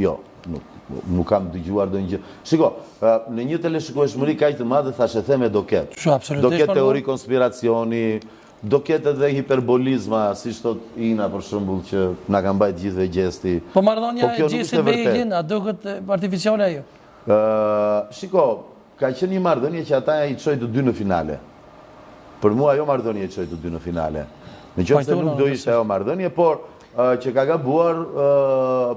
Jo, nuk, nuk kam dëgjuar ndonjë gjë. Shiko, në një teleshikueshmëri kaq të madhe thashetheme do ketë. Do ketë teori konspiracioni, do ketë edhe hiperbolizma, siç thotë Ina për shembull që na ka mbajt gjithëve Gjesti. Po marrëdhënia po e Gjestit me Eglin, a duket artificiale ajo? Shiko, Ka qenë një marrëdhënie që ata i çoi të dy në finale. Për mua ajo marrëdhënie i çoi të dy në finale. Në qoftë se nuk do ishte ajo marrëdhënie, por që ka gabuar,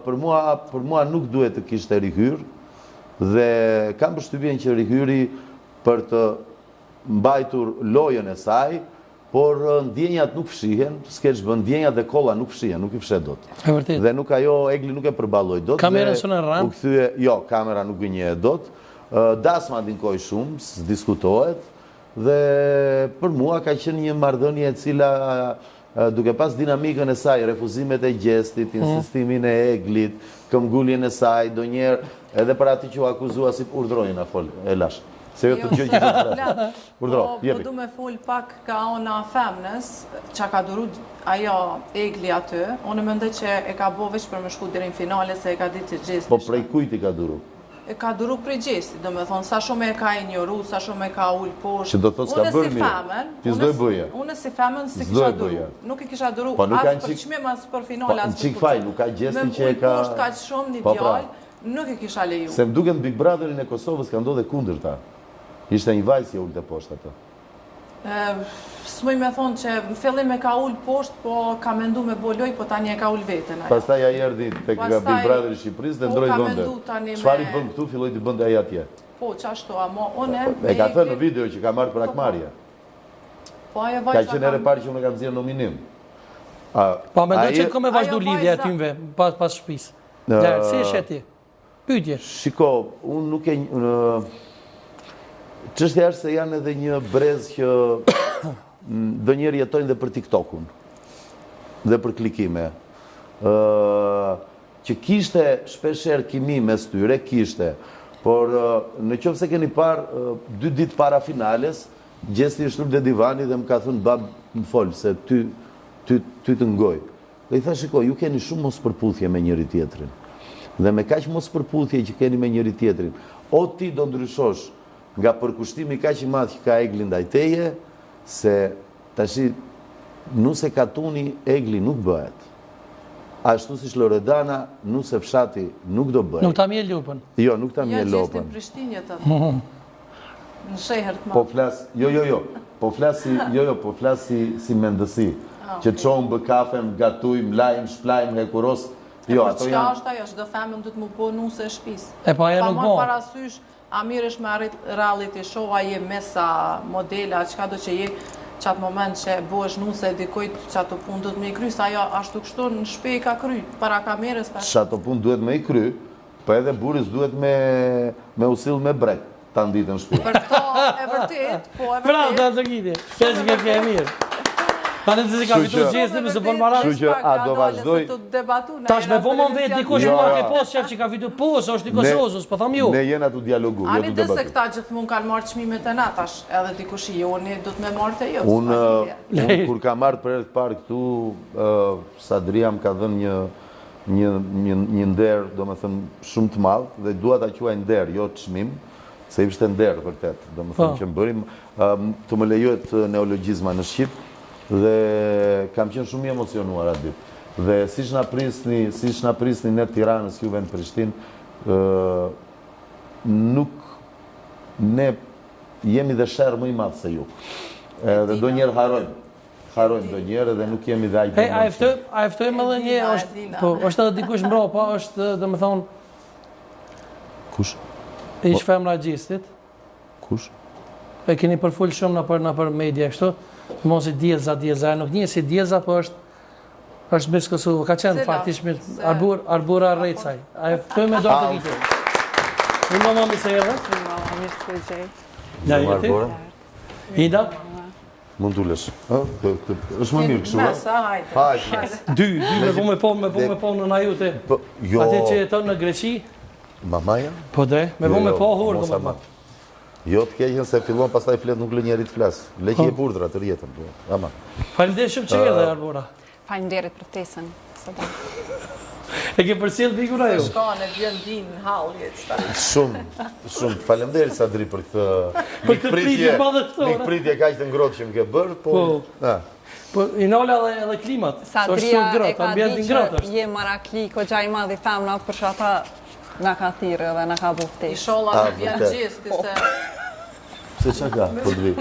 për mua, për mua nuk duhet të kishte rihyrë dhe kam përshtypjen që rihyri për të mbajtur lojën e saj, Por ndjenjat nuk fshihen, s'ke ç'bën, ndjenjat dhe kolla nuk fshihen, nuk i fsheh dot. E vërtetë. Dhe nuk ajo Egli nuk e përballoi dot Kamerën s'e rren. U kthye, jo, kamera nuk gënjehet dot. Dasma ndikoi shumë, s'diskutohet. Dhe për mua ka qenë një marrëdhënie e cila duke pas dinamikën e saj, refuzimet e Gjestit, mm. insistimin e Eglit, këmbguljen e saj, ndonjëherë edhe për atë që u akuzua si urdhëroi na fol, e lash. Se jo të dëgjoj që të flas. Urdhëro, po, jepi. Po du me fol pak ka ona femnës, që ka duru ajo Egli aty, unë mendoj që e ka bo veç për me shku deri në finale se e ka ditë që Gjesti. Po prej kujt i ka duru? E ka duru prej Gjestit, do me thonë, sa shumë e ka injoru, sa shumë e ka ul poshtë. Që do thotë s'ka bërë mirë. Ti s'do e bëje. Unë si femën s'i kisha duru. Nuk e kisha duru po, as për çmim, as për finale, po, as për faj, nuk ka Gjesti që e ka... Me ul poshtë kaq shumë një po, pra. djalë, Nuk e kisha leju. Se më duket në Big Brotherin e Kosovës ka ndodhur e kundërta. Ishte një vajzë që e ulte poshtë atë. S'muj me thonë që në fillim e ka ul poshtë, po ka mendu me bo lojë, po tani e ka ul veten ajo. Pastaj ai erdhi tek Big Brother i Shqipërisë dhe po, ndroi vende. Çfarë i bën këtu, filloi t'i bënte ai atje. Po, qashtu, ama unë E ka thënë në video që ka marrë për po, po. hakmarrje. Po ajo vajza Ka qenë herë e parë që unë e kam nxjerrë nominim. Po mendoj që ka me vazhdu lidhja e tyne pas pas shtëpisë. Lart, si e sheh ti? Pyetje. Shiko, unë nuk e... Çështja është se janë edhe një brez që ndonjëherë jetojnë dhe për TikTokun dhe për klikime. Që kishte shpeshherë kimi mes tyre, kishte. Por në qoftë se keni parë dy ditë para finales, Gjesti është ulur te divani dhe më ka thënë bab më fol se ty ty ty të ngoj. Dhe i thashë, shiko, ju keni shumë mospërputhje me njëri-tjetrin. Dhe me kaq mospërputhje që keni me njëri-tjetrin, o ti do ndryshosh nga përkushtimi kaq i madh që ka Egli ndaj teje, se tashi nuse katuni Egli nuk bëhet. Ashtu siç Loredana nuse fshati nuk do bëhej. Nuk ta mjel lopën. Jo, nuk ta mjel lopën. Ja, Gjesti në Prishtinë jeton. Në shehër të madh. Po flas, jo, jo, jo, po flas si, jo, jo, po flas si, si mendësi. Ah, që çohem bëj kafen, gatujm, lajm, shplajm, hekuros. Jo, ato janë. Çka është ajo, çdo femën duhet m'u bo nuse e shtëpisë. E po ajo nuk bo. Pa parasysh, a mirresh me reality show, a je miss a model, a çka do që je, qatë moment që bëhesh nuse e dikujt, qato punë duhet me i kry, se ajo ashtu kështu në shpi i ka kry, para kamerës tash. Qato punë duhet me i kry, Po edhe burri s'duhet me me u sill me brek tan ditën në shtëpi. Për këto e vërtet, po e vërtet. Bravo, ta zëgiti. Se që ke e mirë. Tani se ka fitu Gjesti, më së bon marak. Kështu që a do vazhdoj... Tash me bo më vetë dikush jo, mua ke pos qef që ka fitu po, se është i Kosovës, po tham ju. Ne jena tu dialogu, jo tu debatu. Ani se këta gjithmonë kanë marrë çmimet e na tash, edhe dikush i joni do të me marrë të jo. Unë, unë kur kam marrë për herë të parë këtu, Sadria më ka dhënë një një një një nder, domethënë shumë të madh dhe dua ta quaj nder, jo çmim, se ishte nder vërtet, domethënë po. që më bëri të më lejohet neologjizma në shqip dhe kam qenë shumë i emocionuar atë ditë. Dhe siç na prisni, siç na prisni ne Tiranës, juve në Prishtinë, ë nuk ne jemi dhe sherr më i madh se ju. Edhe ndonjëherë harrojmë. Harrojmë ndonjëherë dhe nuk jemi dhe aq të A e ftojmë, a e ftojmë edhe një, është, po, është edhe dikush mbrapa, është, domethënë, Kush? Ish po. femra e Gjestit. Kush? E keni përfol shumë nëpër, nëpër media kështu, mos si Diellza, Diellza, nuk njihet si Diellza, po është është Miss Kosovë, ka qenë faktisht Miss Arbur, Arbura Rrecaj. A e ftojmë me dorë të kitë? Mirë mama, mirë se erdhe. Mirë mama, mirë se të gjej. Ja, jeti? Ida? Mund të ulesh. Ë, është më mirë kështu, ë? Hajde. Hajde. Dy, dy me po me po me po me po në naju te. Po, jo. Atë që jeton në Greqi? Mamaja? Po de, me po jo, me jo, po hur domethënë. Jo të keqen se fillon pastaj flet nuk lë njeri të flas. Le që po. jep urdhra të rjetën, po. Ama. Faleminderit shumë që erdhe Arbora. Faleminderit për ftesën. E ke përcjell Bigun a jo? Se shka në vjen din në hall jetë qëta. Shumë, shumë. Faleminderit Sadri për këtë për këtë pritje madhështore. Mikpritje kaq të ngrohtë që më ke bërë, po. Po. Ha. Po i nala edhe edhe klimat. Sadria e ka di që je marakli goxha i madh i femnave për qata na ka thirrë edhe na ka bu ftesë. Inshallah të vjen Gjesti se Se ça ka, po të vi.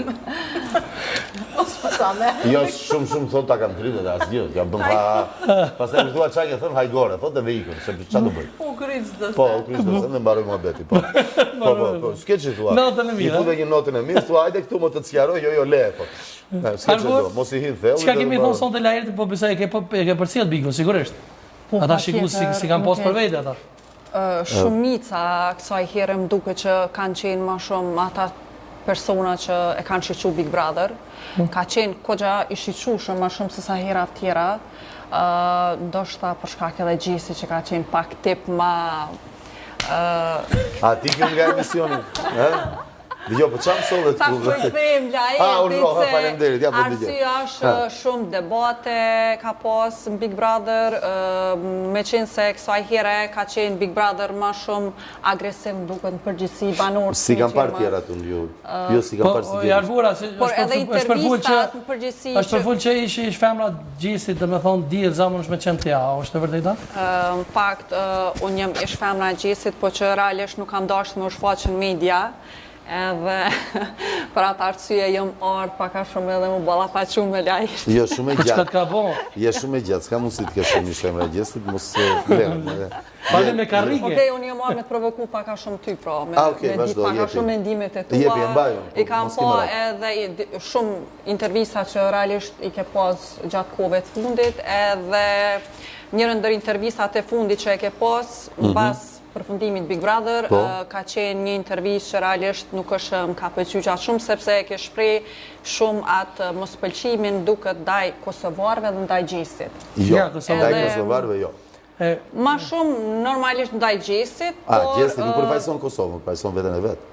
Mos po ta me. Jo, shumë shumë thotë ta kam 30 dhe asgjë, ja bën ha. Pastaj më thua çka ke thënë hajgore, thotë dhe ikën, se ç'a do bëj. U kryq do. Po, u kryq do, se mbaroi muhabeti, po. Po, po, po, s'ke ç'i thua. Natën e mirë. I fute një natën e mirë, thua hajde këtu më të sqaroj, jo, jo, le, po. S'ke ç'i do, mos i hin thellë. Çka kemi thënë sonte Laerti, po besoj e ke po e ke përcjell Bigun sigurisht. Po, ata shiku si si kanë pas për vete ata. Shumica kësaj here më duket që kanë qenë ma shumë ata persona që e kanë shiqu Big Brother. Hmm. Ka qenë koxha i shiqushëm ma shumë se sa hera tjera. Ndoshta për shkak edhe Gjestit që ka qenë pak tip ma... A ti kjo nga emisioni? Dëgjo, po ça më solle këtu? Tash po i them Laertit se faleminderit, ja po dëgjoj. Arsyeja është shumë debate ka pas në Big Brother, meqenëse kësaj here ka qenë Big Brother ma shumë agresiv më duket në përgjithësi banorët. S'i kam parë tjera të unë, jo, jo s'i kam parë si po, tjera. Po, Arbura, si, Por edhe intervistat në përgjithësi është përfol që ish ish femra Gjestit, domethonë, Diellza më është me qenë ti, a është e vërteta? Në fakt, unë jam ish femra e Gjestit, po që realisht nuk kam dashur me u shfaq në media, edhe për atë arsye jam ardhë pak a shumë edhe mu ballafaqu me Laertin. Jo, shumë e gjatë. Çka të ka bo? Je shumë e gjatë, s'ka mundësi të kesh qenë ish femra e Gjestit, mos vlerë. Pa dhe me karrige. Okej, unë jam ardhë me të provoku pak a shumë ty, pra, me, ah, me ditë pak a shumë mendimet e tua. Jepi, e mbaj unë. I kam pa edhe shumë intervista që realisht i ke pas gjatë kohëve të fundit, edhe njërën ndër intervistat e fundit që e ke pas, mhm. mbas përfundimit Big Brother, po. ka qenë një intervistë që realisht nuk është më ka pëlqy qaq shumë, sepse e ke shpreh shumë atë mospëlqimin duket ndaj kosovarëve dhe ndaj Gjestit. Jo, ndaj kosovarëve jo. Ma shumë normalisht ndaj Gjestit, por... A, Gjesti nuk përfaqëson Kosovën, përfaqëson veten e vet.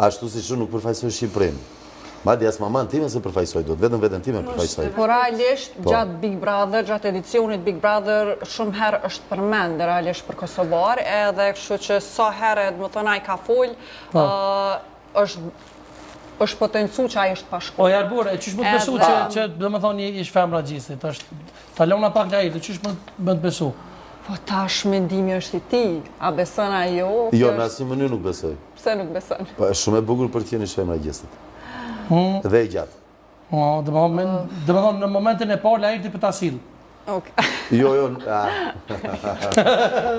Ashtu siç unë nuk përfaqësoj Shqipërinë. Madje as mamanë time s'e përfaqësoj dot, vetëm veten time përfaqësoj. Po realisht po. gjatë Big Brother, gjatë edicionit Big Brother, shumë herë është përmend realisht për kosovarë, edhe kështu që sa herë, domethonë ai ka fol, po. është është potencu që ai është pa shkollë. O Arbur, e qysh me të besu që, që domethonë je ish femra e Gjestit, është, ta lona pak nga i, qysh me të besu? Po tash mendimi është i tij, a beson a jo? Jo, në asnjë mënyrë nuk besoj. Pse nuk beson? Po është shumë e bukur për të qenë ish femra e Gjestit. Hmm. Dhe e gjatë. Po, domethonë në momentin e parë Laerti për ta sill. Ok. Jo, jo,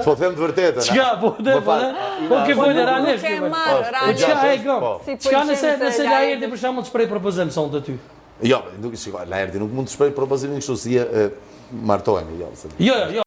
Po them të vërtetën. Çka, po dhe, po dhe, po ke folë realisht. Nuk e marr po, realisht. Çka e gëm? Po. Çka nëse nëse Laerti për shembull të shpreh propozim sonte ty? Jo, nuk shiko, Laerti nuk mund të shpreh propozimin kështu si e martohemi, jo. Jo, jo, jo.